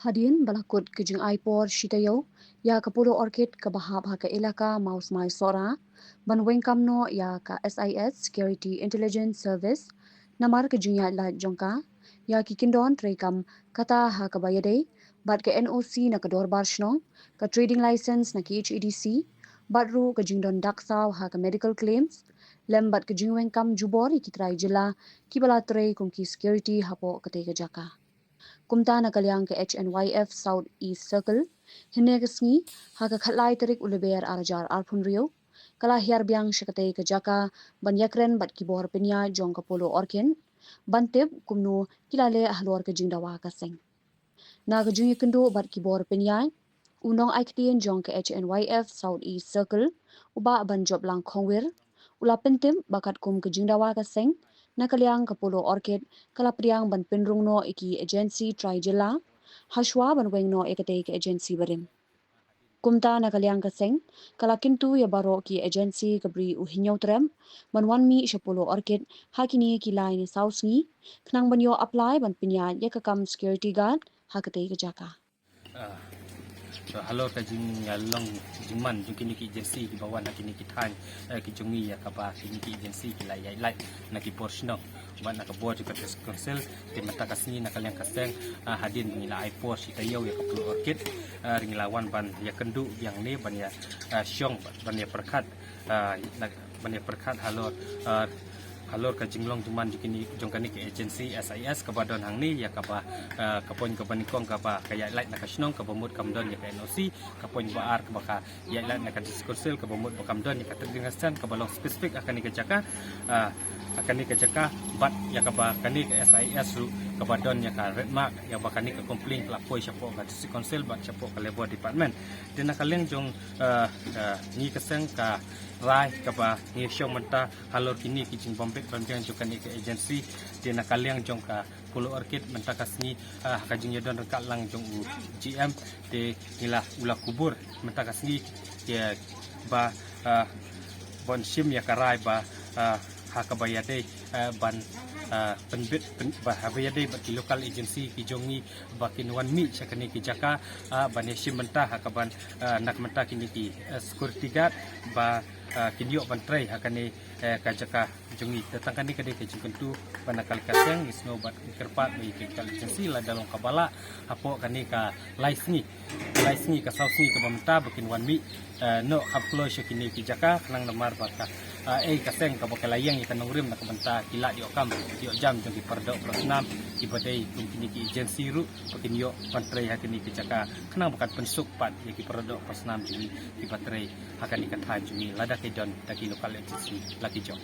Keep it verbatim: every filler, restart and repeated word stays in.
Hadien ba la kut ka jingai por shi taïew ïa ka Polo Orchid kaba hap ha ka elaka Mawsmai Sohra ban weng kam noh ïa ka S I S, Security Intelligence Service, namar ka jingïaid lait jong ka ïa ki kyndon treikam kata ha kaba ïadei bad ka N O C na ka Dorbar Shnong, ka Trading License na ka H A D C, bad ruh ka jingdon dak saw ha ka medical claims, lem bad ka jingweng kam jubor ïa ki trai jylla kiba la trei kum ki security hapoh katei ka jaka. Kumta na ka liang ka H N Y F South East Circle, hynne ka sngi, ha ka khatlai tarik u Lber ar hajar arphew hynriew, ka la hiar biang sha katei ka jaka ban ïakren bad ki bor pynïaid jong ka Polo Orchid ban tip kumno ki la leh halor ka jingdawa ka seng. Na ka jingïakynduh bad ki bor pynïaid, u nongai ktien jong ka H N Y F South East Circle, u Bah Banjoplang Khongwir, u la pyntip ba katkum ka jingdawa ka seng, na ka liang ka Polo Orchid ka la pdiang ban pynrung noh ïa ki agency trai jylla hashwa ban weng noh ïa katei ka agency barim. Kumta na ka liang ka seng ka la kyntu ïa baroh ki agency ka Bri U Hynñiewtrep ban wan mih sha Polo Orchid ha kine ki lai ne saw sngi, khnang ban ïoh apply ban pynïaid ïa ka kam security guard ha katei ka jaka. Ah, so halor ka jinglong jingman jong kine ki agency kiba wan ha kine ki thaiñ, eh, ki jong ngi, ïa kaba kine ki agency ki la ïaid lait na ki bor shnong bad na ka bor jong ka District Council, te mynta ka sngi na ka liang ka seng, ah, hadien ba ngi la ai por shi taïew ïa ka Polo Orchid, ah, ngi la wan ban ïakynduh biang ne ban ïa, ah, shong ban ïapyrkhat, ah, na, ban ïapyrkhat halor, ah, halor ka jinglong jingman jong kine, jong kane ka agency S I S kaba don hangne, ïa kaba, ah, ka point kaba nyngkong kaba ka ïaid lait na ka shnong kaba mut kam don ïa ka N O C, ka point ba ar kaba ka ïaid lait na ka District Council kaba mut ba kam don ïa ka Trading License kaba long specific ha kane ka jaka, ah, ha kane ka jaka, bad ïa kaba kane ka S I S ruh kaba don ïa ka red mark, ïa ba kane ka complaint ka la poi shapoh ka District Council bad shapoh ka Labour Department. Te na ka liang jong, ah, ah, ngi ka seng ka rai kaba ngi shong mynta halor kine ki jingbym bit bym biang jong kane ka agency. Te na ka liang jong ka Polo Orchid mynta ka sngi, ah, ha ka jingïadon ryngkat lang jong u G M, te ngi la, u la kubur mynta ka sngi, ïa ba, ah, ban shim ïa ka rai ba, ah, ha kaba ïadei, ah, ban, ah, pynbit, pyn-, ba ha kaba ïadei bad ki local agency ki jong ngi ba kin wan mih sha kane ki jaka, ah, ban ïashim bynta ha kaban, ah, na ka bynta kine ki, ah, security guard ba, ah, kin ïoh ban trei ha kane, eh, ka jaka jong ngi. Te tang kane ka dei ka jingkyntu ba na ka liang ka seng ngi sngew bad ngi kyrpad ba ïa ki local agency lada long kaba lah hapoh kane ka lai sngi, lai sngi ka saw sngi kaba mynta ba kin wan mih, eh, noh kham kloi sha kine ki jaka khnang namar ba ka, eh, ei ka seng kaba ka la ïeng ïa ka nongrim na ka bynta ki lad ïoh kam ïoh jam jong ki paradoh parasnam kiba dei kum kine ki agency ruh ba kin ïoh ban trei ha kine ki jaka khnang ba kan pynsuk pat ïa ki paradoh parasnam jong ngi kiba trei ha kane ka thaiñ jong ngi lada ki don da ki local agency la ki jong.